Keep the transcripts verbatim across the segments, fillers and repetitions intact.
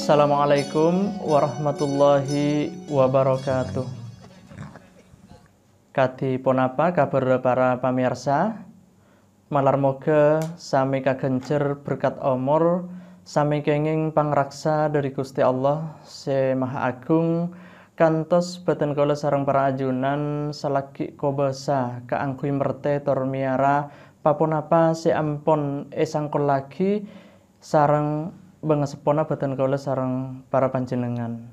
Assalamualaikum warahmatullahi wabarakatuh. Kadhi ponapa kabhârrâ para pamèyarsa? Malar moghâ samè kaghânjhâr berkat omor, samè kèngèng pangraksa dhâri Ghustè Allah Sè Maha Agung, kantos bhâdhân kaulâ sareng para ajunan salaghi kobâsa kaangghuy mertè tor mèyara pa-ponapa sè ampon èsangkollaghi sareng bângaseppona bhâdhân kaulâ sareng para panjhennengngan.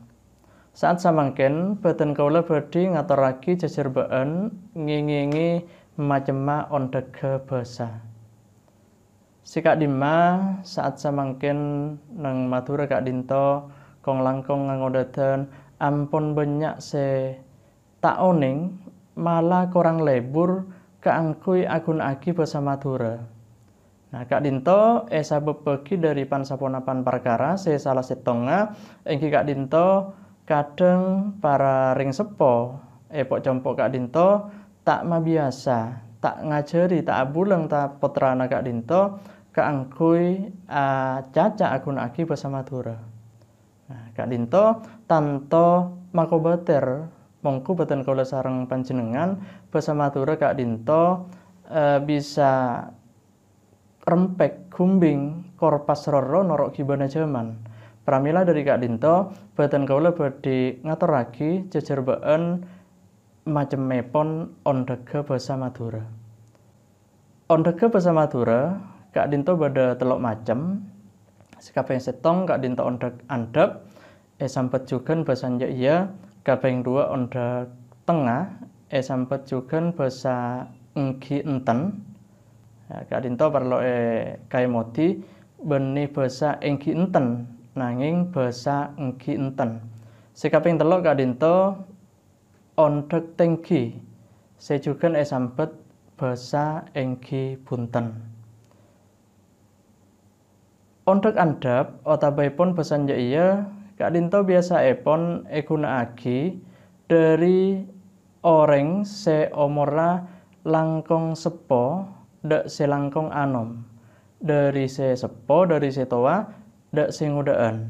Sa'at samangkèn, bhâdhân kaulâ bhâdhi ngatorraghi jhâjhârbâ'ân ngèngèngè macemma ondhâghâ bhâsa. Sè ka'dhimma, sa'at samangkèn neng Madhurâ ka'dhinto, kong-langkong ngangodâdhân ampon bânnya' sè ta' onèng, mala korang lebur kaangghuy aghuna'aghi bhâsa Madhurâ. Nah, ka'dhinto èsabâbbhâghi dhâri pan-saponapan parkara sè sala sèttongnga, èngghi ka'dhinto kadhâng para rèng seppo èpo'-compo' ka'dhinto ta' mabiyasa, ta' ngajhâri, ta' abulâng ta-, pottrana ka'dhinto kaangghuy acaca aghuna'aghi bhâsa Madhurâ. Nah, ka'dhinto tanto makobâtèr, mongghu bhâdhân kaulâ sareng panjhennengngan, bhâsa Madhurâ ka'dhinto, eh, bisa rempèk, ghumbhing, korpas roro noro' ghibâna jhâman. Pramèla dhâri ka'dhinto, bhâdhân kaulâ bhâdhi ngatorraghi jhâjhârbâ'ân macemmèpon ondhâghâ bhâsa Madhurâ. Ondhâghâ bhâsa Madhurâ ka'dhinto bâdâ tello' macem. Sè kapèng sèttong ka'dhinto ondhâg andhâp, èsambhât jhughân bhâsa Jhâ Iyâ, kapèng duwâ' ondhâg tengnga, èsambhât jhughân bhâsa èngghi enten. Ya, ka'dhinto parlo èkaèmodhi, bânnè bhâsa èngghi enten, nangèng bhâsa èngghi enten. Sè kapèng tello' ka'dhinto ondhâg tèngghi, sè jhughân èsambhât bhâsa èngghi bhunten. Ondhâg andhâp otabâèpon bhâsa Jhâ Iyâ ka'dhinto biyasaèpon èghuna'aghi dhâri orèng sè omorra langkong seppo dâ' sè langkong anom, dhâri sè seppo, dhâri sè towa, dâ' sè ngodâ'ân.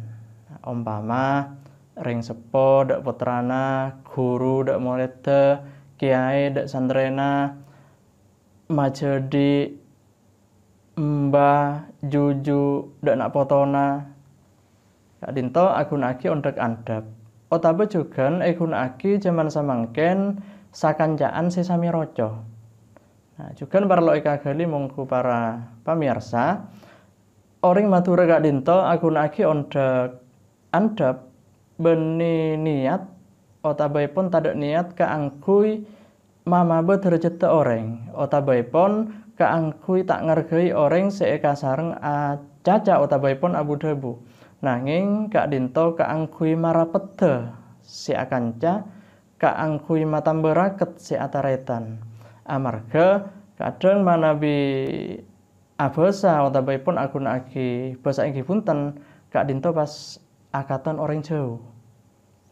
Ompama, rèng seppo dâ' pottrana, ghuru dâ' morèdda, kèyaè dâ' santrèna, majhâdhi', emba, juju dâ' na' potona. Ka'dhinto aghuna'aghi ondhâg andhâp. Otabâ jhughân èghuna'aghi jhâman samangkèn sakanca'an sè samè roco. Nah, jhughân parlo èkaghâli mongghu para pamèyarsa, orèng Madhurâ ka'dhinto aghuna'aghi ondhâg andhâp bânnè niyat otabâèpon tadâ' niyat kaangghuy mamabâ dârâjâddhâ orèng, otabâèpon kaangghuy ta' ngarghâi orèng sè èkasareng acaca otabâèpon abu-dhâbu. Nangèng ka'dhinto kaangghuy marapeddhâ sè akanca, kaangghuy matambâ rakèt sè atarètan. Amarghâ kadhâng manabi abhâsa otabâèpon aghuna'aghi bhâsa èngghi bhunten, ka'dhinto pas akaton orèng jhâu.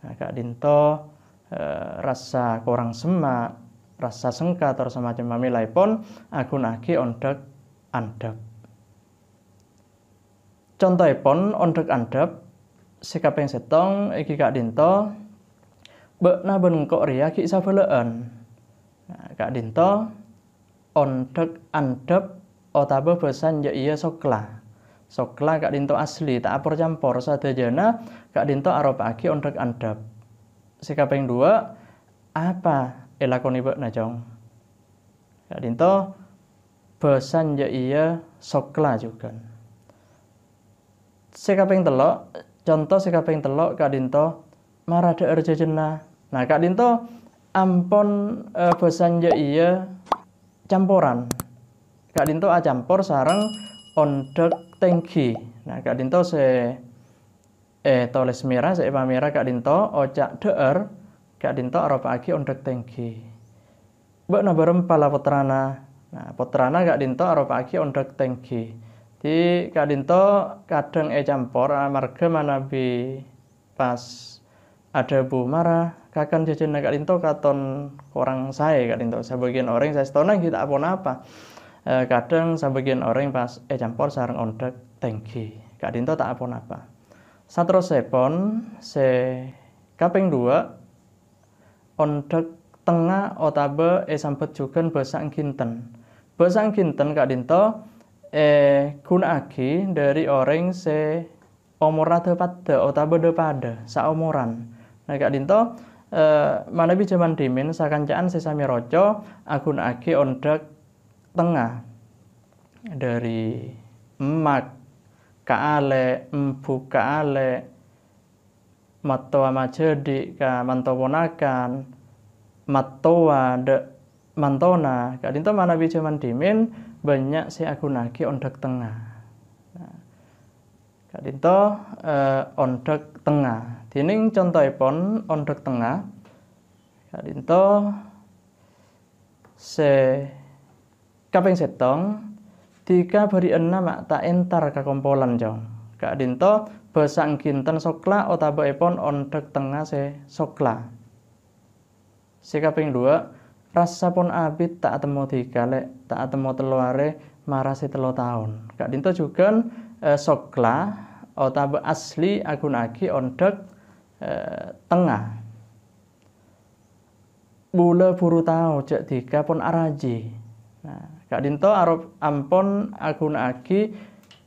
Nah, ka'dhinto, eh, rassa korang semma', rassa sengka, tor samacemma mèlaèpon aghuna'aghi ondhâg andhâp. Contoèpon ondhâg andhâp sè kapèng sèttong èngghi ka'dhinto, "Bâ'na bân engko' rèya ghi' sabhâlâ'ân." Nah, ka'dhinto ondhâg andhâp otabâ bhâsa Jhâ Iyâ sokla. Sokla ka'dhinto asli, ta' apor-campor, sadhâjâna ka'dhinto aropa'aghi ondhâg andhâp. Sè kapèng duwâ', "Apa èlakonè bâ'na, Cong?" Ka'dhinto bhâsa Jhâ Iyâ sokla jhughân. Sè kapèng tello', conto sè kapèng tello' ka'dhinto mara dhâ'âr jhâjhânna. Nah, ka'dhinto ampon, eh, bhâsa Jhâ Iyâ camporan. Ka'dhinto acampor sareng ondhâg tèngghi. Nah, ka'dhinto sè ètolès mèra, sè èpamèra ka'dhinto oca' dhâ'âr, ka'dhinto aropa'aghi ondhâg tèngghi. "Bâ'na bârâmpa la pottrana?" Nah, pottrana ka'dhinto aropa'aghi ondhâg tèngghi. Dhi ka'dhinto kadhâng ècampor amarghâ manabi pas adhâbu, "Mara kakan jhâjhânna ka'dhinto katon korang saè ka'dhinto." Sabâgiyân orèng saèstona ghi' ta' ponapa. Eh, kadhâng sabâgiyân orèng pas ècampor sareng ondhâg tèngghi. Ka'dhinto ta' ponapa. Saterrossèpon, sè kapèng duwâ', ondhâk tengnga otabâ èsambhât jhughân bhâsa Angginten. Bhâsa Angginten ka'dinto èghuna'aghi dhâri orèng sè omorra dhâ-paddhâ otabâ dhâ-paddhâ, saomoran. Nah, ka'dinto, eh, manabi jhâman dhimèn sakanca'an sè samè roco aghuna'aghi ondhâk tengnga. Dhâri emmak ka alè', embu' ka alè', mattowa majhâdhi' ka manto ponakan, mattowa dhâ' mantona. Ka'dinto manabi jhâman dhimèn bânnya' sè aghuna'aghi ondhâk tengnga. Nah, ka'dinto, eh, ondhâk tengnga. Dhinèng contoèpon ondhâk tengnga. Ka'dinto sè kapèng sèttong, dhika bâri'ânna ma' ta' entar ka kompolan, Cong. Ka'dinto bhâsa Angginten sokla otabâèpon ondhâk tengnga sè sokla. Sè kapèng duwâ', rassa pon abit ta' atemmo dhika, Lè', ta' atemmo tello arè, mara sè tello taon. Ka'dinto jhughân, eh, sokla otabâ asli aghuna'aghi ondhâk, eh, tengnga. Bulâ buru tao jhâ' dhika pon araji. Nah, ka'dinto arop-, ampon aghuna'aghi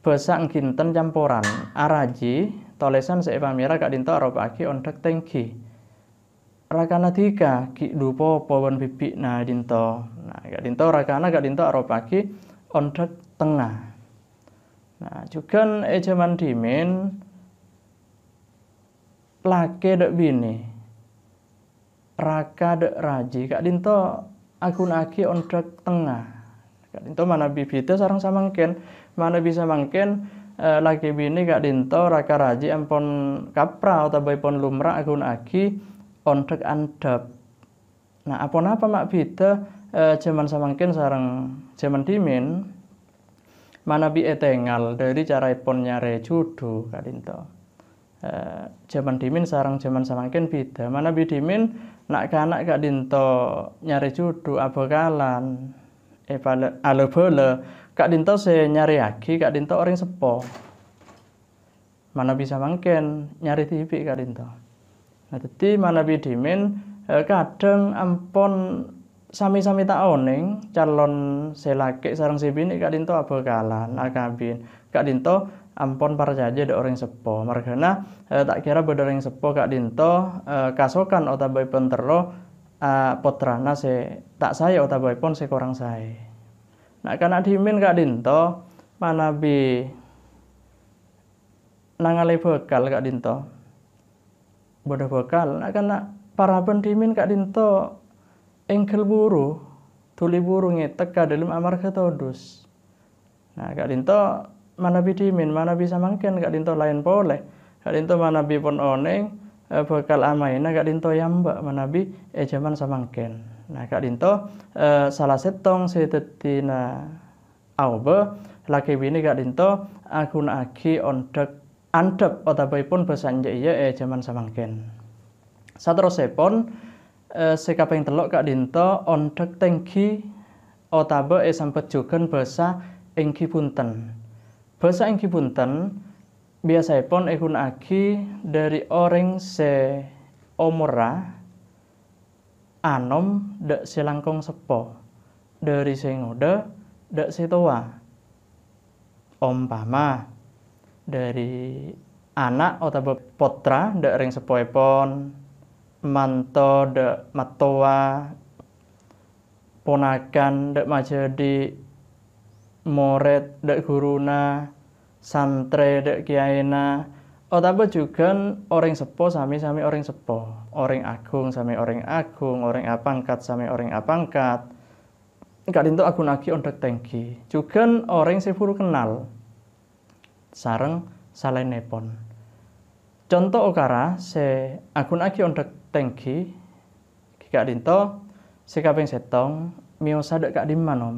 bhâsa Angginten camporan. Araji, tolèsan sè èpamèra ka'dinto aropa'aghi ondhâk tèngghi. Rakana dhika ghi' dhu popo bân bhibbhi'na dinto. Nah, ka'dinto rakana ka'dinto aropa'aghi ondhâk tengnga. Nah, jhughân è jhâman dhimèn, lakè dhâ' binè, raka dhâ' raji, ka'dinto aghuna'aghi ondhâk tengnga. Ka'dinto manabi bhidhâ sareng samangkèn. Manabi samangkèn, eh, lakè binè ka'dinto raka raji ampon kapra otabâèpon lumra aghuna'aghi ondhâk andhâp. Nah, aponapa ma' bhidhâ, eh, jhâman samangkèn sareng jhâman dhimèn? Manabi ètengal dhâri caraèpon nyarè jhudhu ka'dinto. Eh, jhâman dhimèn sareng jhâman samangkèn bhidhâ. Manabi dhimèn, na'-kana' ka'dinto nyarè jhudhu abhâkalan èpala-, alabâlâ, ka'dinto sè nyarèyaghi ka'dinto orèng seppo. Manabi samangkèn nyarè dhibi' ka'dinto. Nah, dhâddhi manabi dhimèn, eh, kadhâng ampon sami-sami ta' onèng calon sè lakè' sareng sè binè' ka'dinto abhâkalan akabin. Ka'dinto ampon parcajâ dhâ' orèng seppo. Marghâna, eh, ta' kèra bâdâ orèng seppo ka'dinto, eh, kasokan otabâèpon terro, eh, pottrana sè ta' saè otabâèpon sè korang saè. Na'-kana' dhimèn ka'dinto manabi nangalè bhâkal ka'dinto. Bâdâ bhâkal, na'-kana' parabân dhimèn ka'dinto èngghâl buru, dhuli buru ngètek ka dâlem amarghâ todus. Nah, ka'dinto manabi dhimèn, manabi samangkèn ka'dinto laèn polè. Ka'dinto manabi pon onèng, eh, bhâkal amaèna ka'dinto yâ mbâ' manabi è jhâman samangkèn. Nah, ka'dinto, eh, sala sèttong sè dhâddhina aobâ, lakè binè ka'dinto aghuna'aghi ondhâk andhâp otabâèpon bhâsa enjâ' iyâ è jhâman samangkèn. Saterrossèpon, eh, sè kapèng tello' ka'dinto ondhâk tèngghi otabâ èsambhât jhughân bhâsa èngghi bhunten. Bhâsa èngghi bhunten biyasaèpon èghuna'aghi dhâri orèng sè omorra anom dhâ' sè langkong seppo, dhâri sè ngodâ dhâ' sè towa. Ompama, dhâri ana' otabâ pottra dhâ' rèng seppoèpon, manto dhâ' mattowa, ponakan dhâ' majhâdhi', morèd dhâ' ghuruna, santrè dhâ' kèyaèna, otabâ jhughân orèng seppo samè-samè orèng seppo, orèng aghung samè orèng aghung, orèng apangkat samè orèng apangkat. Ka'dinto aghuna'aghi ondhâk tèngghi. Jhughân orèng sè buru kennal sareng salaènnèpon. Conto okara sè aghuna'aghi ondhâk tèngghi, ka'dinto sè kapèng sèttong, mèyosa dhâ' ka'dimma, Nom?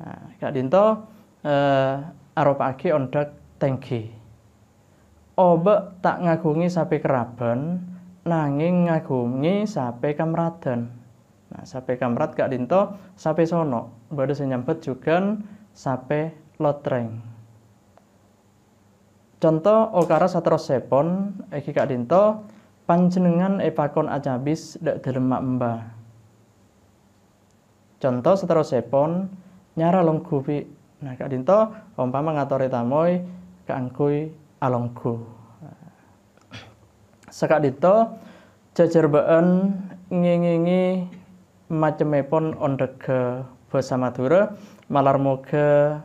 Nah, ka'dinto, eh, aropa'aghi ondhâk tèngghi. Obâ' ta' ngaghungè sapè kerrabhân, nangèng ngaghungè sapè kamradhân. Nah, sapè kamrad ka'dinto sapè sono', bâdâ sè nyambhât jhughân sapè lotrèng. Conto okara saterrossèpon èngghi ka'dinto, panjhennengngan èpakon acabis dâ' dâlemma emba. Conto saterrossèpon, nyara longghu bi'. Nah, ka'dinto ompama ngatorè tamoy kaangghuy alongghu. Saka'dinto, jhâjhârbâ'ân ngèngèngè macemmèpon ondhâghâ bhâsa Madhurâ, malar moghâ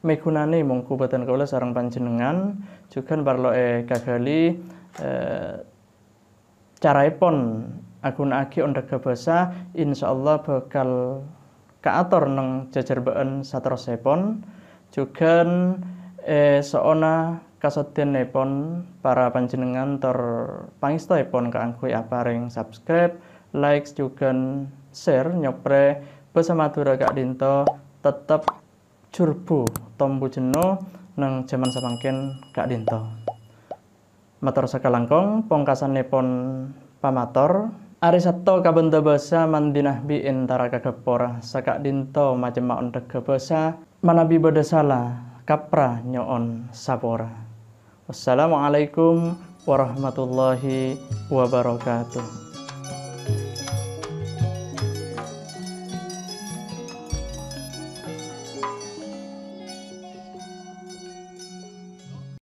mèghunanè mongghu bhâdhân kaulâ sareng panjhennengngan, jhughân parlo èkaghâli, eh, caraèpon aghuna'aghi ondhâghâ bhâsa, insyaallah bhâkal kaator neng jhâjhârbâ'ân saterrossèpon, jhughân è so'ona kasoddhiyannèpon para panjhennengngan tor pangèstoèpon kaangghuy aparèng subscribe, like, jhughân share, nyoprè bhâsa Madhurâ ka'dinto tettep jhurbu tombu jenno neng jhâman samangkèn ka'dinto. Mator sakalangkong, pongkasannèpon pamator, arè Satto kabânta bhâsa mandhi nahbi èntara ka ghâppor, saka'dinto macemma ondhâghâ bhâsa, manabi bâdâ sala, kapra nyo'on sapora. Wassalamualaikum warahmatullahi wabarakatuh.